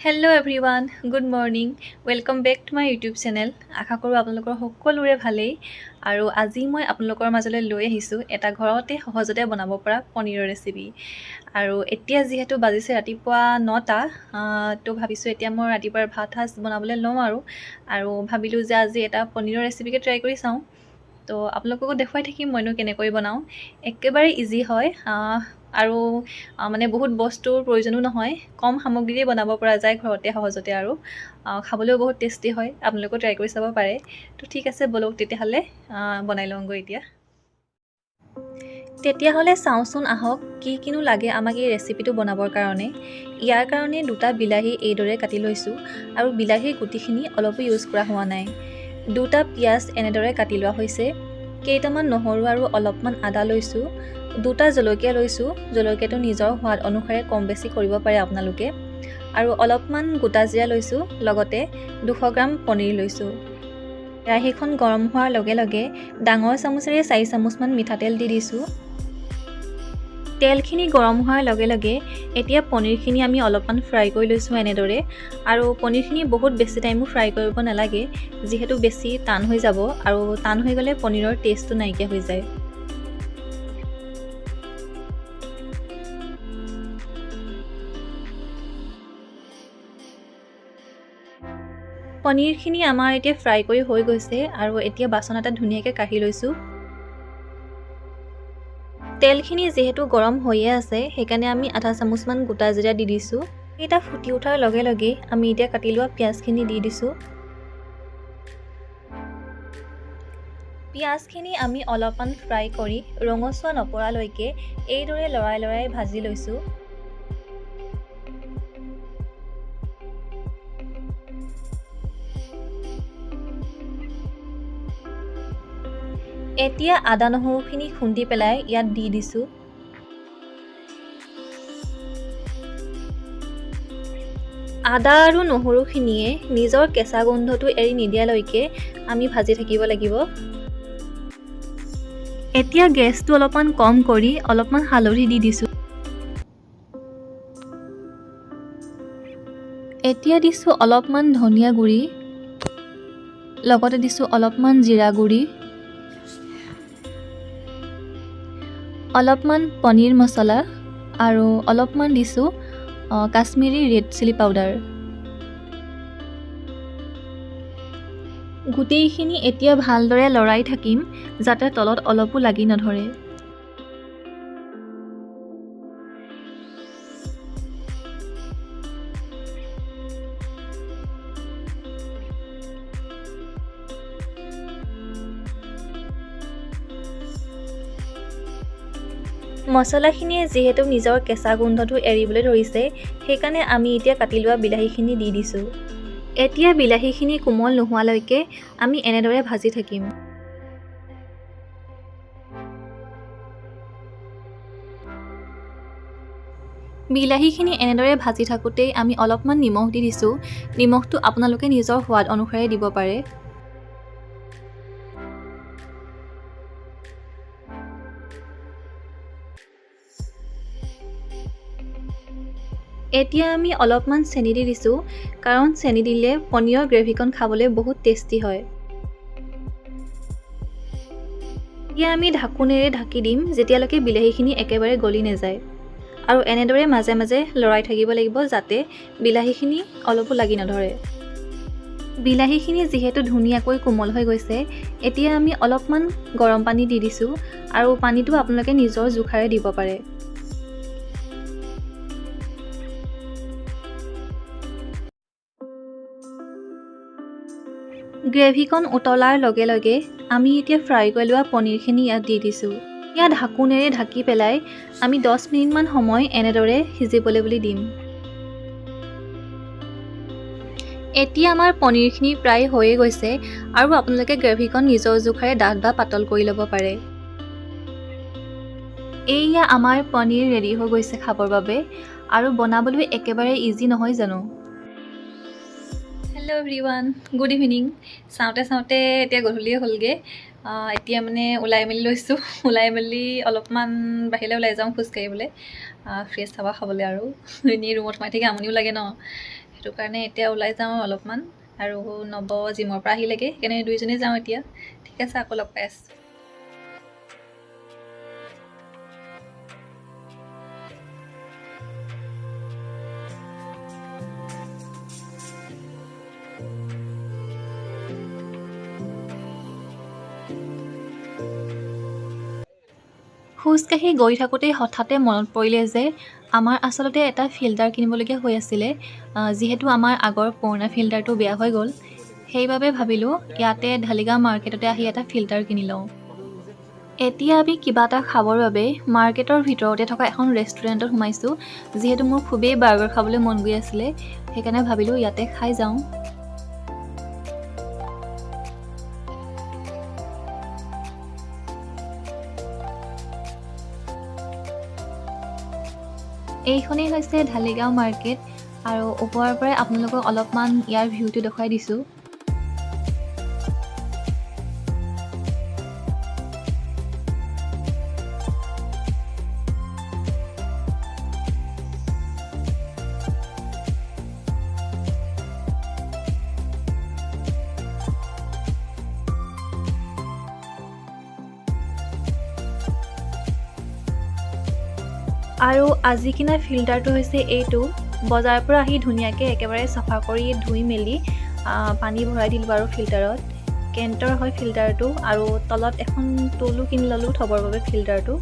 Hello everyone, good morning, welcome back to my YouTube channel. আশা কৰোঁ আপোনালোকৰ সকলোৰে ভালেই। আৰু আজি মই আপোনালোকৰ মাজলৈ লৈ আহিছোঁ এটা ঘৰতে সহজতে বনাব পৰা পনীৰৰ ৰেচিপি। আৰু এতিয়া যিহেতু বাজিছে ৰাতিপুৱা 9টা, তো ভাবিছোঁ এতিয়া মই ৰাতিপুৱাৰ ভাত সাজ বনাবলৈ লওঁ আৰু আৰু ভাবিলোঁ যে আজি এটা পনীৰৰ ৰেচিপিকে ট্ৰাই কৰি চাওঁ। তো আপোনালোককো দেখুৱাই থাকিম মইনো কেনেকৈ বনাওঁ। একেবাৰে ইজি হয় আৰু মানে বহুত বস্তুৰ প্ৰয়োজনো নহয়, কম সামগ্ৰীৰে বনাব পৰা যায় ঘৰতে সহজতে আৰু খাবলৈও বহুত টেষ্টি হয়। আপোনালোকেও ট্ৰাই কৰি চাব পাৰে। তো ঠিক আছে, ব'লক তেতিয়াহ'লে বনাই লওঁগৈ এতিয়া। তেতিয়াহ'লে চাওঁচোন আহক কি কিনো লাগে আমাক এই ৰেচিপিটো বনাবৰ কাৰণে। ইয়াৰ কাৰণে দুটা বিলাহী এইদৰে কাটি লৈছোঁ আৰু বিলাহীৰ গুটিখিনি অলপো ইউজ কৰা হোৱা নাই। দুটা পিঁয়াজ এনেদৰে কাটি লোৱা হৈছে। কেইটামান নহৰু আৰু অলপমান আদা লৈছোঁ। দুটা জলকীয়া লৈছোঁ, জলকীয়াটো নিজৰ সোৱাদ অনুসাৰে কম বেছি কৰিব পাৰে আপোনালোকে। আৰু অলপমান গোটা জিৰা লৈছোঁ, লগতে 200 গ্ৰাম পনীৰ লৈছোঁ। কেৰাহীখন গৰম হোৱাৰ লগে লগে ডাঙৰ চামুচেৰে 4 চামুচমান মিঠাতেল দি দিছোঁ। তেলখিনি গৰম হোৱাৰ লগে লগে এতিয়া পনীৰখিনি আমি অলপমান ফ্ৰাই কৰি লৈছোঁ এনেদৰে। আৰু পনীৰখিনি বহুত বেছি টাইমো ফ্ৰাই কৰিব নালাগে, যিহেতু বেছি টান হৈ যাব আৰু টান হৈ গ'লে পনীৰৰ টেষ্টটো নাইকিয়া হৈ যায়। পনীৰখিনি আমাৰ এতিয়া ফ্ৰাই কৰি হৈ গৈছে আৰু এতিয়া বাচন এটা ধুনীয়াকৈ কাঢ়ি লৈছোঁ। তেলখিনি যিহেতু গৰম হৈয়ে আছে, সেইকাৰণে আমি আধা চামুচমান গোটা জিৰা দি দিছোঁ। এইকেইটা ফুটি উঠাৰ লগে লগে আমি এতিয়া কাটি লোৱা পিঁয়াজখিনি দি দিছোঁ। পিঁয়াজখিনি আমি অলপমান ফ্ৰাই কৰি ৰঙচুৱা নপৰালৈকে এইদৰে লৰাই লৰাই ভাজি লৈছোঁ। এতিয়া আদা নহৰুখিনি খুন্দি পেলাই ইয়াত দি দিছোঁ। আদা আৰু নহৰুখিনিয়ে নিজৰ কেঁচা গোন্ধটো এৰি নিদিয়ালৈকে আমি ভাজি থাকিব লাগিব। এতিয়া গেছটো অলপমান কম কৰি অলপমান হালধি দি দিছোঁ। এতিয়া দিছোঁ অলপমান ধনিয়া গুড়ি, লগতে দিছোঁ অলপমান জিৰা গুড়ি, অলপমান পনীৰ মছলা আৰু অলপমান দিছোঁ কাশ্মীৰী ৰেড চিলি পাউডাৰ। গোটেইখিনি এতিয়া ভালদৰে লৰাই থাকিম যাতে তলত অলপো লাগি নধৰে। মছলাখিনিয়ে যিহেতু নিজৰ কেঁচা গোন্ধটো এৰিবলৈ ধৰিছে, সেইকাৰণে আমি এতিয়া কাটি লোৱা বিলাহীখিনি দি দিছোঁ। এতিয়া বিলাহীখিনি কোমল নোহোৱালৈকে আমি এনেদৰে ভাজি থাকিম। বিলাহীখিনি এনেদৰে ভাজি থাকোঁতেই আমি অলপমান নিমখ দি দিছোঁ। নিমখটো আপোনালোকে নিজৰ সোৱাদ অনুসাৰে দিব পাৰে। এতিয়া আমি অলপমান চেনি দি দিছোঁ, কাৰণ চেনি দিলে পনীৰৰ গ্ৰেভিকণ খাবলৈ বহুত টেষ্টি হয়। এতিয়া আমি ঢাকোনেৰে ঢাকি দিম যেতিয়ালৈকে বিলাহীখিনি একেবাৰে গলি নাযায়। আৰু এনেদৰে মাজে মাজে লৰাই থাকিব লাগিব যাতে বিলাহীখিনি অলপো লাগি নধৰে। বিলাহীখিনি যিহেতু ধুনীয়াকৈ কোমল হৈ গৈছে, এতিয়া আমি অলপমান গৰম পানী দি দিছোঁ আৰু পানীটো আপোনালোকে নিজৰ জোখাৰে দিব পাৰে। গ্ৰেভিকণ উতলাৰ লগে লগে আমি এতিয়া ফ্ৰাই কৰি লোৱা পনীৰখিনি ইয়াত দি দিছোঁ। ইয়াত ঢাকোনেৰে ঢাকি পেলাই আমি 10 মিনিটমান সময় এনেদৰে সিজিবলৈ বুলি দিম। এতিয়া আমাৰ পনীৰখিনি প্ৰায় হৈয়ে গৈছে আৰু আপোনালোকে গ্ৰেভিকণ নিজৰ জোখাৰে ডাঠ বা পাতল কৰি ল'ব পাৰে। এইয়া আমাৰ পনীৰ ৰেডি হৈ গৈছে খাবৰ বাবে আৰু বনাবলৈ একেবাৰে ইজি নহয় জানো? Hello' everyone, good evening. চাওঁতে চাওঁতে এতিয়া গধূলিয়ে হ'লগৈ। এতিয়া মানে ওলাই মেলি লৈছোঁ, ওলাই মেলি অলপমান বাহিৰলৈ ওলাই যাওঁ খোজকাঢ়িবলৈ, ফ্ৰেছ হাৱা খাবলৈ। আৰু এনেই ৰুমত সোমাই থাকি আমনিও লাগে ন, সেইটো কাৰণে এতিয়া ওলাই যাওঁ অলপমান। আৰু নৱ জিমৰ পৰা আহিলেগৈ, সেইকাৰণে দুইজনেই যাওঁ এতিয়া। ঠিক আছে, আকৌ লগ পাই আছোঁ। খোজকাঢ়ি গৈ থাকোঁতেই হঠাতে মনত পৰিলে যে আমাৰ আচলতে এটা ফিল্টাৰ কিনিবলগীয়া হৈ আছিলে, যিহেতু আমাৰ আগৰ পুৰণা ফিল্টাৰটো বেয়া হৈ গ'ল। সেইবাবে ভাবিলোঁ ইয়াতে ঢালিগাঁও মাৰ্কেটতে আহি এটা ফিল্টাৰ কিনি লওঁ। এতিয়া আমি কিবা এটা খাবৰ বাবে মাৰ্কেটৰ ভিতৰতে থকা এখন ৰেষ্টুৰেণ্টত সোমাইছোঁ। যিহেতু মোৰ খুবেই বাৰ্গাৰ খাবলৈ মন গৈ আছিলে, সেইকাৰণে ভাবিলোঁ ইয়াতে খাই যাওঁ। এইখনেই হৈছে ঢালিগাঁও মাৰ্কেট আৰু ওপৰৰ পৰাই আপোনালোকক অলপমান ইয়াৰ ভিউটো দেখুৱাই দিছোঁ। আৰু আজি কিনা ফিল্টাৰটো হৈছে এইটো। বজাৰৰ পৰা আহি ধুনীয়াকৈ একেবাৰে চাফা কৰি ধুই মেলি পানী ভৰাই দিলোঁ আৰু ফিল্টাৰত। কেণ্টৰ হয় ফিল্টাৰটো। আৰু তলত এখন টুলো কিনি ল'লোঁ থ'বৰ বাবে ফিল্টাৰটো।